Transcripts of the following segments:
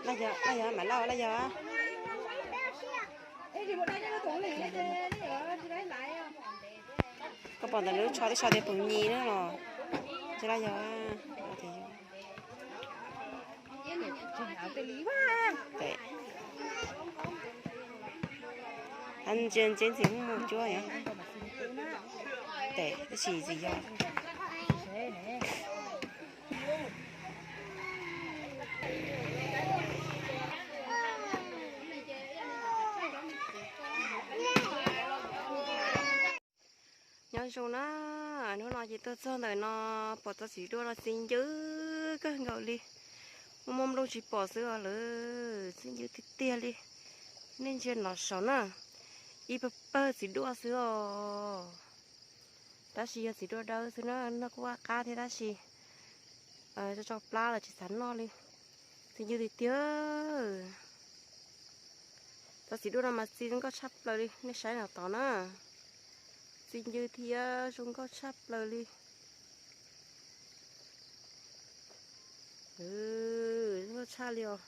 Laj yog, laj yog, mam laj laj yog. Koj pom ntawm lub tsho twb sau tias pum nyis na los. Tsis laj yog. Hab ntsia ntsia ntxim mus cuab yog. Tes tab sis tsis yog. Nyob zoo na, hnub no ces tuaj txog ntawm no, pom tau txiv duaj no txi ncw kawg nkaus li. Muaj muaj nplooj tsis pom xwb os lawm, txi ncw tiag tiag li. Nej ntsia nov saum na, ib pawg pawg txiv duaj xwb os. Tab sis yog txiv duaj dawb xwb na, noj kuj qab qab thiab tab sis tso tso plab los tsis xav noj li. Txi ncw tiag tiag. Tau txiv duaj no mas txi zoo nkauj tshaj plaws li, nej saib no tod na. Txi ncw thiab zoo nkauj tshaj plaws li. Zoo nkauj tshaj li os.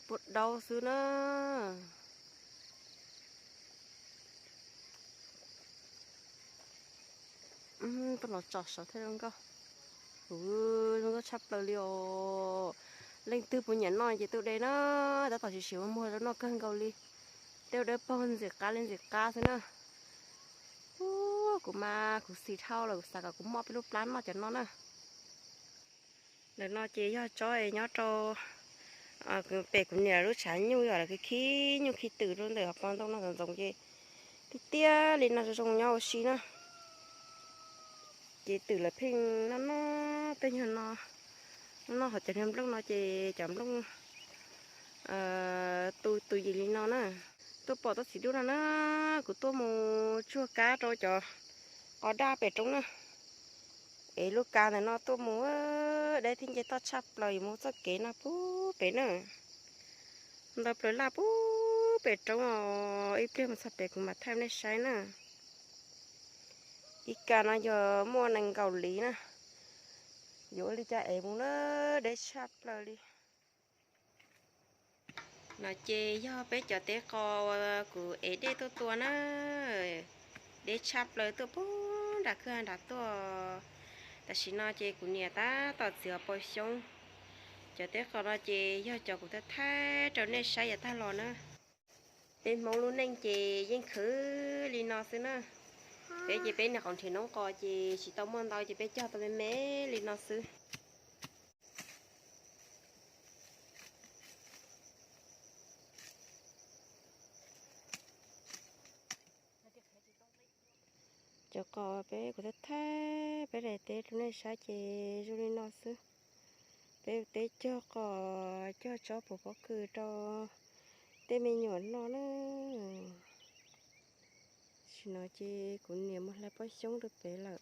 Puas dau xwb na. Tuaj no tso saum thiab zoo nkauj. Zoo nkauj tshaj plaws li os. Leej twg puas nyiam noj ces tuaj de na, tab tom siv siv ua muag rau noj kawg nkaus li. Tej ua dawb paug ntxim qab li ntxim qab xwb na. Kuv mas kuv xis dhau los kuv xav kom kuv muaj peb lub plab noj cov no na. Ntawm no ces yog tsob es nyob rau pem kuv niam lub tshav nyuj, yog lawv khib nyuj khib twm rau ntawm hauv paus ntoo no ntxoov ntxoov ces tiag tiag li no zoo zoo nyob ua si na. Ces twm lawv pheej noj noj tej nyuag no, noj noj hauv cov niag nplooj no ces cov nplooj tu tus yim li no na. Tuaj pom tsob txiv duaj no na, kuv tuaj mus tsuag kab rau cov qos daj pem roob na. Es lub kav ntawm no tuaj mus deb thiab nce toj tshaj plaws yuav mus txoj kev no pub pem na. Ntau plaws laj pub pem roob os, ib pliag mus txog pem kuv mam thaij nej saib na. Ib kav no yog muaj nees nkaum liv na. Yuav ua li cas es mus na, deb tshaj plaws li. No ces yog peb cov teb qos kuv ev dej tuaj tua na. Deb tshaj plaws tuaj pub nram kwj ha nram tuaj. Tam sim no ces kuv niam tab tom txiav pos xyoob. Cov teb qos no ces yog cov kuv thaij thaij rau nej saib yav tag los na. Peb Hmoob lub neej ces yeej khwv li no xwb na. Peb ces peb niag qos nrhiav noob qos ces tsis tau muaj ntau ces peb cog tau me me li no xwb. Cov qos peb kuv thaij thaij peb daim teb rau nej saib ces zoo li no xwb. Peb ua teb cog qos cog tsob puv pob kws rau tej me nyuam noj na. Tam sim no ces kuv niam mus hlais pob xyoob rau pem lawm,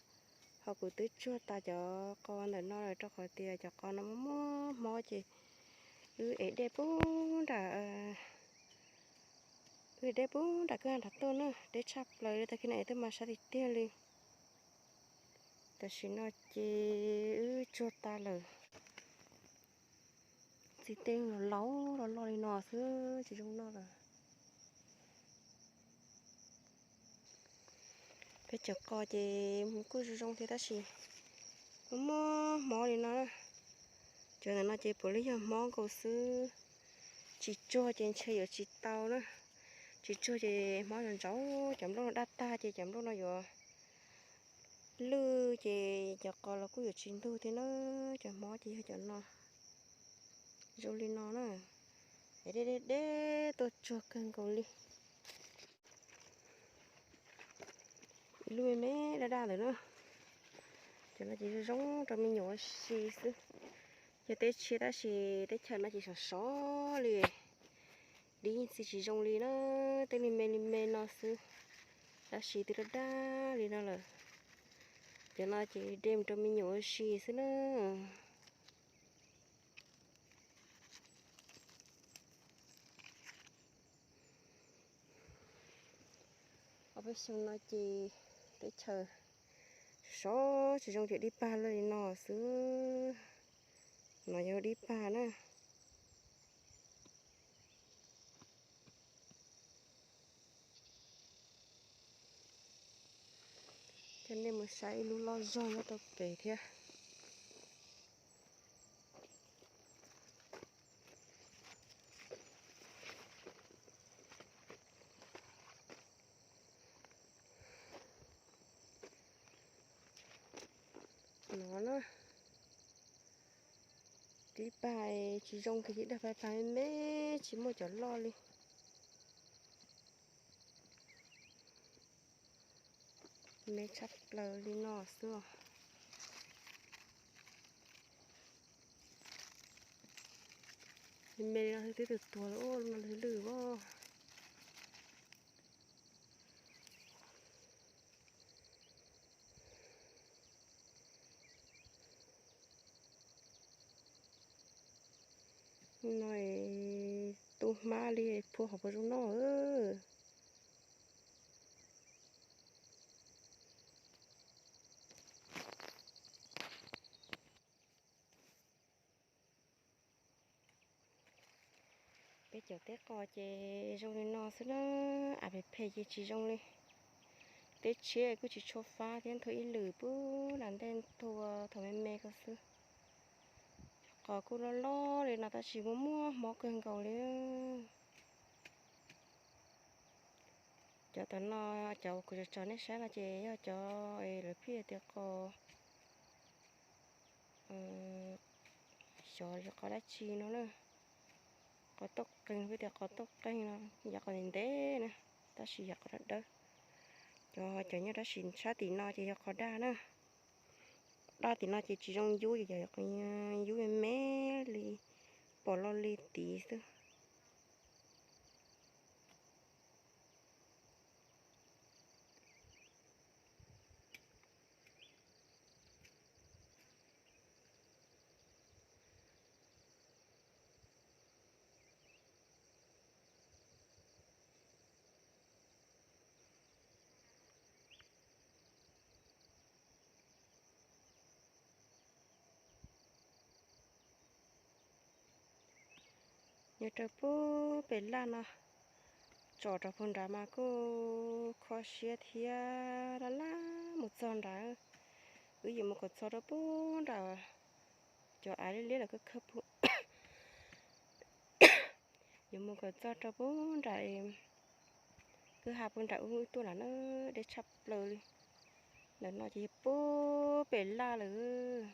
ho kuv twb tsuag tas cov qos ntawm no lawm rau qhov tias cov qos no muaj muaj hmob ces wb ev dej pub nram, wb ev dej pub nram kwj ha nram tuaj na, deb tshaj plaws li, tag kis no es twb mas sab tiag tiag li. Tam sim no ces wb tsuag tas lawm. Txiv tej los laus los loj li no xwb tsis zoo noj lawm. Peb cov qos ces kuj zoo zoo thiab tab sis muaj muaj hmob li no na. Cov ntawm no ces puav leej yog hmob nkaus xwb, tsis tsuag ces ntshe yuav tsis tau na. Tsis tsuag ces hmob yuav ntsaum, cov nplooj no daj tag ces cov nplooj no yuav lwj ces cov qos los kuj yuav tsis ntug thiab na. Cov hmob ces yog cov no, zoo li no na. Es deb deb deb tuaj tsuag kawg nkaus li. Ib lub me me daj daj ntawd na. Cov no ces zoo zoo rau me nyuam ua si xwb. Yog teb tshiab tab sis teb chaws no ces sov sov li, dib yeej txi tsis zoo li na. Twb li me li me no xwb, tab sis twb daj daj li no lawm. Cov no ces de mus rau me nyuam ua si xwb na. Ob peb xyoo no ces teb chaws sov tsis zoo ces dib pag loj li no xwb. No yog dib pag na. Coj nej mus saib ib lub loj zog nyob rau pem thiab. No na, dib pag tsis zoo kiag, dib pag me me tsis muaj cov loj li. Me tshaj plaws li no xwb os. Me me li no twb tuag tuag lawm, lub no lwj lwj as. No tu hmab li phua hauv paus zoo noj. Peb cov teb qos ces zoo li no xwb na, av phem phem ces tsis zoo li. Teb tshiab kuj tsis tshua fab thiab, nthua ib lwm pub nram ntej nthua thaum me me ko xwb. Cov qos kuj loj loj li no tab sis muaj muaj hmoov kawg nkaus li. Cov tom no, cov kuv tso tso nej saib no ces yog cov lawv pheej tias qos, xyov qos dab tsi no na. Qos tauj qeeg, pheej tias qos tauj qeeg no, yog qos ntev ntev na, tab sis yog qos dawb dawb. Cov, cov nyob tab sis sab tim no ces yog qos daj na. Daj tim no ces tsis zoo yub, ces yog yub me me li, pom loj li tid xwb. Nyob rau puag pem laj no, tsom rau puag nrad mas kuj kho siab thiab, laj laj mus txog nrad. Wb yuav mus kom txog rau puag nram cov av liab liab lawm kawg kawg puag. Yuav mus kom txog rau puag nram kwj ha puag nram ub tuaj lawm na, deb tshaj plaws li. Ntawm no ces yog puag pem laj lawm.